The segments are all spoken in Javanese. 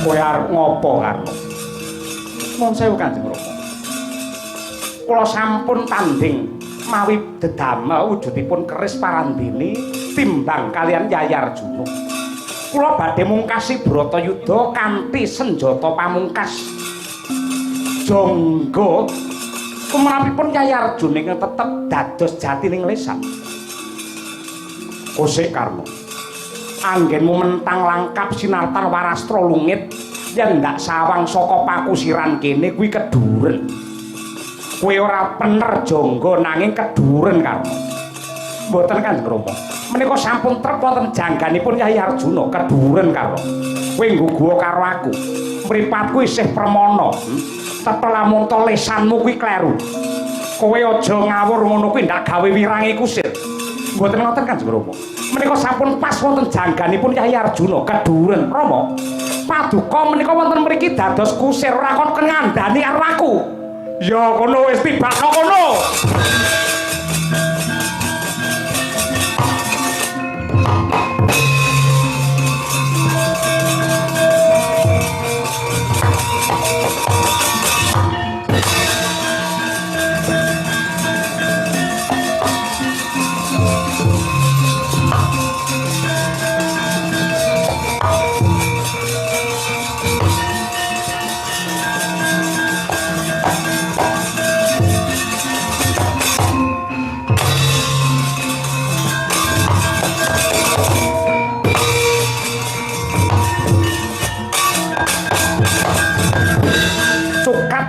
Kowe arep ngopo, Karna? Nuwun sewu Kanjeng Rama. Kula sampun tanding mawi dedamel wujudipun keris Parandene timbang kalian Yayi Arjuna. Kula badhe mungkasi Bratayuda kanthi senjata pamungkas. Jangga kumenapipun Yayi Arjuna ingkang tetep dados jatining lesan. Kosek Karna. Anggenmu mentang langkap sinartan warastra lungit yen ndak sawang saka pakusiran kene kuwi keduren. Kowe ora pener jangga nanging keduren Karna. Mboten Kanjeng Rama. Menika sampun trep wonten jangganipun Yayi Arjuna keduren Karna. Kowe ngguguha karo aku. Mripatku isih permana. Tetep lamun to lesanmu kuwi kleru. Kowe aja ngawur ngono kuwi ndak gawe wirange kusir. Mboten ngoten Kanjeng Rama. Menika sampun pas wonten jangganipun Yayi Arjuna keduren Rama. Paduka menika wonten mriki dados kusir ora kon ngandani karo aku. Ya kono wis tibakno kono.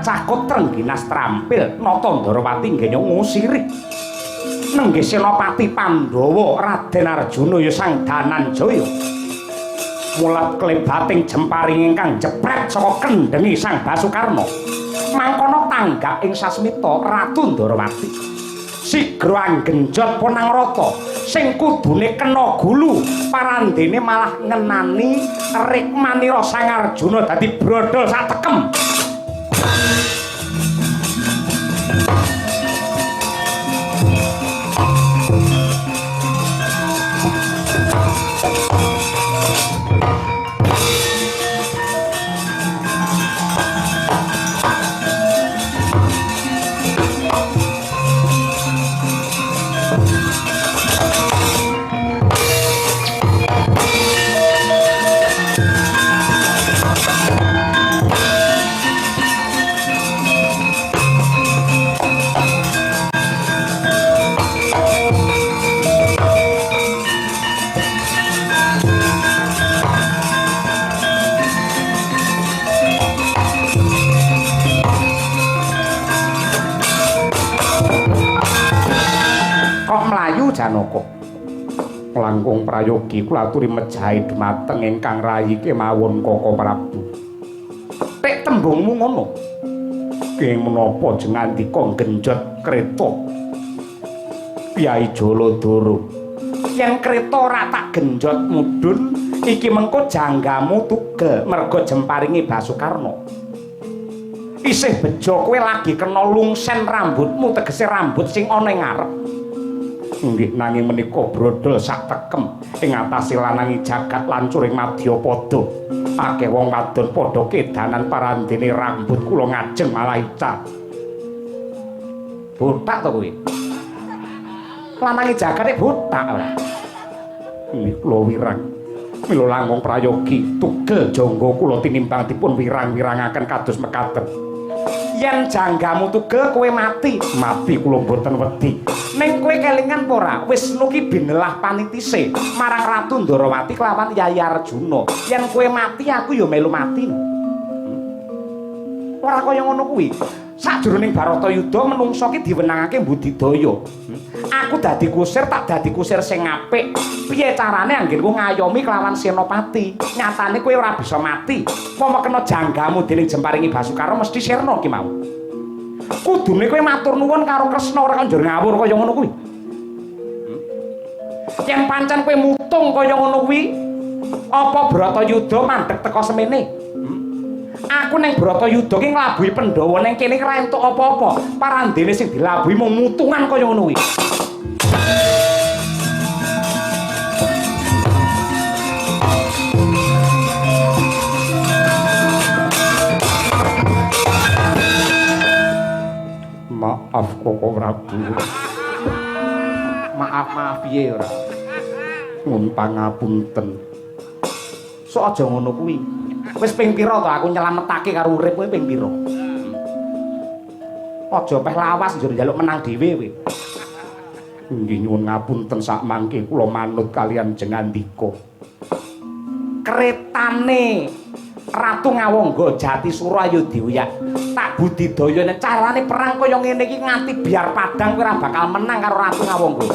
Cakut trengginas trampil nata Ndarawati nggenya ngusiri. Nenggih Senopati Pandhawa Raden Arjuna ya Sang Dananjaya. Mulat klebating jemparing ingkang jepret saka kendhengi Sang Basukarna. Mangkono tanggap ing sasmita Ratu Ndarawati. Sigra anggenjot ponang rata sing kudune kena gulu parandene malah ngenani rikmanira Sang Arjuna dadi brodol sak tekem. Janaka. Langkung prayogi kula aturi mejahi dhumateng ingkang rayi kemawon Koko Prabu. Tek tembungmu ngono. Kenging menapa jengandika genjot kreta? Kyai Jaladara. Yen kreta ora tak genjot mudhun, iki mengko janggamu tugel merga jemparingi Basukarna. Isih bejo kowe lagi kena lungsen rambutmu, tegese rambut sing ana ing ngarep. Nggih, nanging menika brodol sak tekem ing atase lanangi jagat lancuring madyapada. Akeh wong wadon padha kedanan parandene rambut kula ngajeng malah ical. Botak to kowe? Lanangi jagat nek botak ora. Nggih, kula wirang. Mila langkung prayogi tugel jangga kula tinimbang dipun wirang-wirangaken kados mekaten. Yen janggamu tugel kowe mati, mati kula mboten wedi. Ning kowe kelingan apa ora? Wisnu ki binelah panitise marang Ratu Ndarawati kelawan Yayi Arjuna. Yen kowe mati aku ya melu mati. Ora kaya ngono kuwi. Sajroning Baratayuda menungsa ki diwenangake mbudidaya. Aku dadi kusir tak dadi kusir sing apik. Piye carane anggenku ngayomi kelawan Senopati? Nyatane kowe ora bisa mati. Momo kena janggamu dening jemparingi Basukarna mesti sirna ki mau. Kudune kowe matur nuwun karo Kresna ora njur ngawur kaya ngono kuwi. Yen pancen kowe mutung kaya ngono kuwi, apa Bratayuda mandheg teka semene? Aku ning Bratayuda ki nglabuhi Pandhawa ning kene ora entuk apa-apa. Parandene sing dilabuhi mung mutungan kaya ngono kuwi. Maaf Koko Prabu. Maaf-maaf piye ora? Nyuwun pangapunten. Sok aja ngono kuwi. Wis ping pira to aku nyelametake karo urip kowe ping pira? Aja peh lawas njur njaluk menang dhewe kowe. Nggih nyuwun ngapunten sak mangke kula manut kalian jengandika. Kretane Ratu Ngawangga Jatisura ayo dioyak. Tak budidaya nek carane perang kaya ngene iki nganti biar padang kowe ora bakal menang karo Ratu Ngawangga.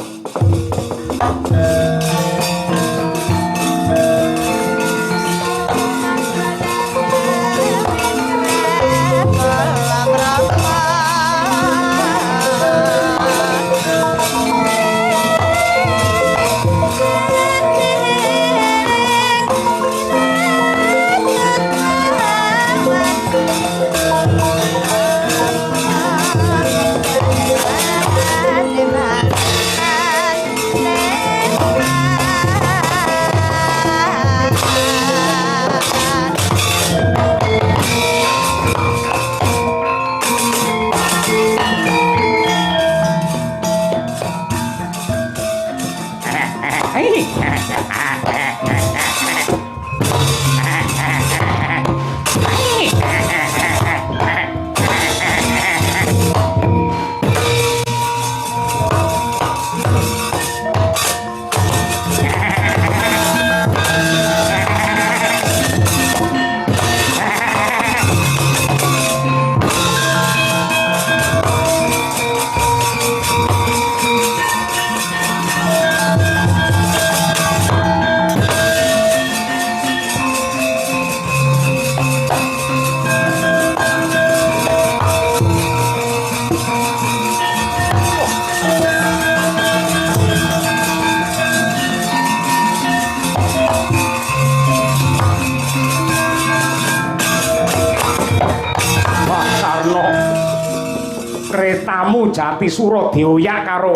Kretamu Jatisura dioyak karo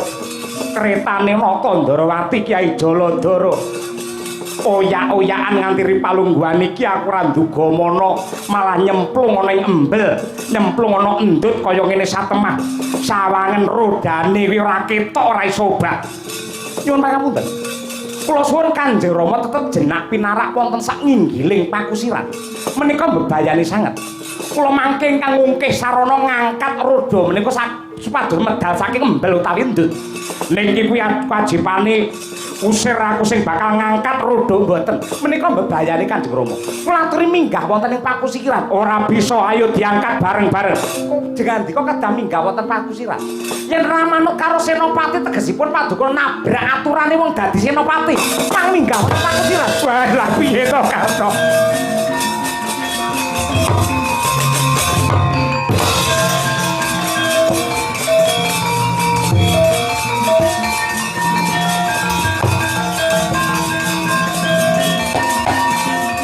kretane Nata Ndarawati Kyai Jalandhara. Oyak-oyakan nganti ripalungguhan iki aku ora nduga mana malah nyemplung ana ing embel, nyemplung ana endut kaya ngene satemah. Sawangen rodane kuwi ora ketok ora iso obah. Nyuwun pangapunten. Kula suwun Kanjeng Rama tetep jenak pinarak wonten sak nginggiling pakusiran. Menika mbebayani sanget. Kula mangke ingkang ngungkih sarana ngangkat roda menika supados medal saking embel utawi endut. Ning iki kuwi wajibane usir aku sing bakal ngangkat roda mboten. Menika mbebayani Kanjeng Rama. Kula aturi minggah wonten ing pakusiran. Ora bisa, ayo diangkat bareng-bareng. Jengandika kedah minggah wonten pakusiran. Yen ra manut karo senopati tegesipun paduka nabrak aturane wong dadi senopati. Pang minggah wonten pakusiran. Wah, lah piye to Karto?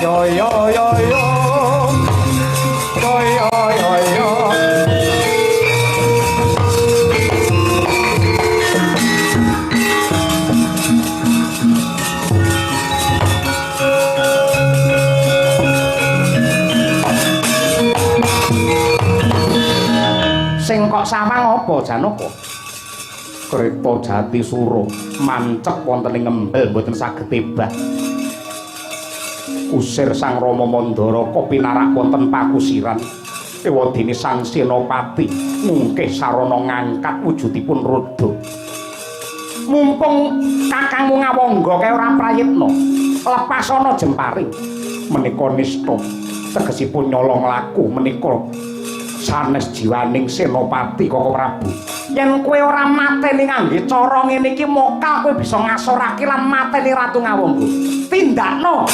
Yo yo yo yo yo yo yo yo. Sing kok sawang apa Janaka? Kreta Jatisura mancep wonten ing embel mboten saged tebah. Usir Sang Rama Mandaraka pinarak wonten pakusiran. Ewadene Sang Senopati ngungkih sarana ngangkat wujudipun roda. Mumpung kakangmu Ngawangga kae ora prayitna, lepasana jemparing. Menika nista tegesipun nyolong laku menika sanes jiwaning Senopati Koko Prabu. Yen kowe ora mateni ngangge cara ngene iki mokal kowe bisa ngasorake lan mateni Ratu Ngawangga. Tindakno.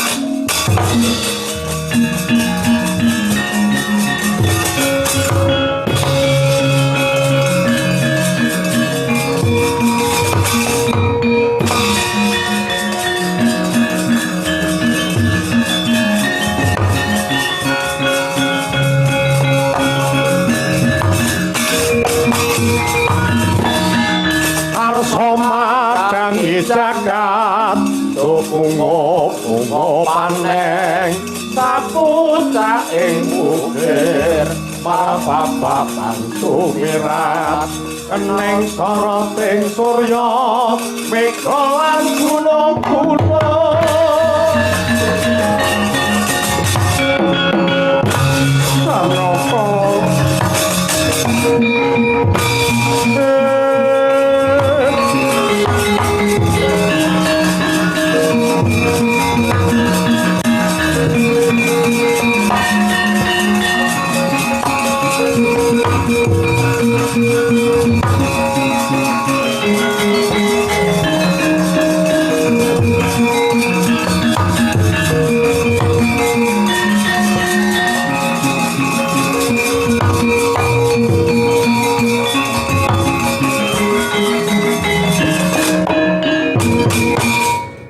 Arsa madangi jagat bunga-bunga paneng sapucak ing ukir Marababa sumirat keneng soroting surya mega lan gunung-gunung. Janaka.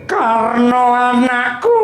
Karna anakku.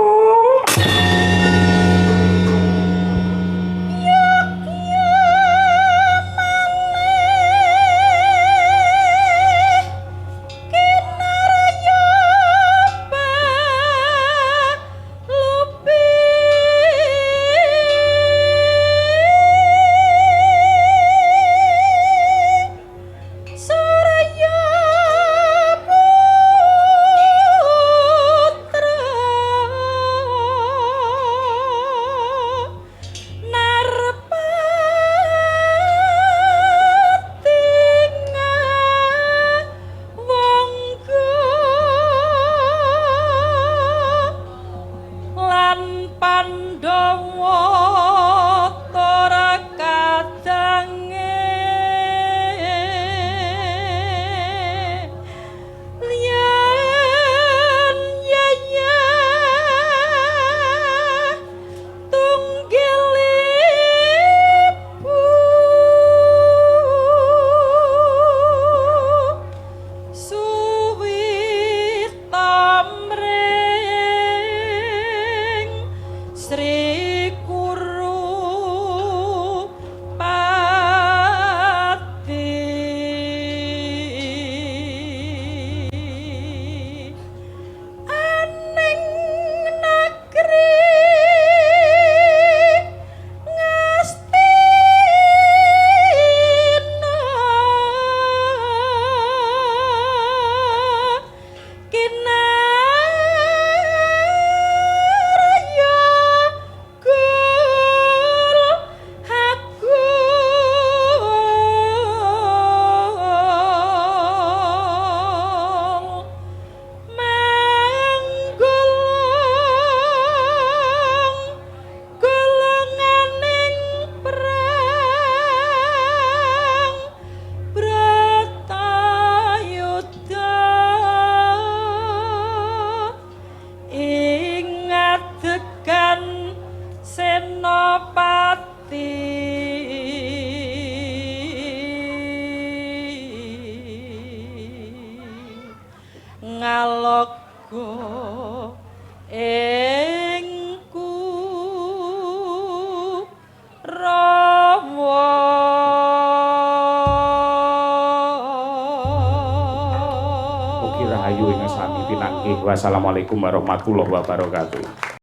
Ngalogo ing Kurawa. Mugi rahayu ing sami pinanggih. Wassalamualaikum warahmatullahi wabarakatuh.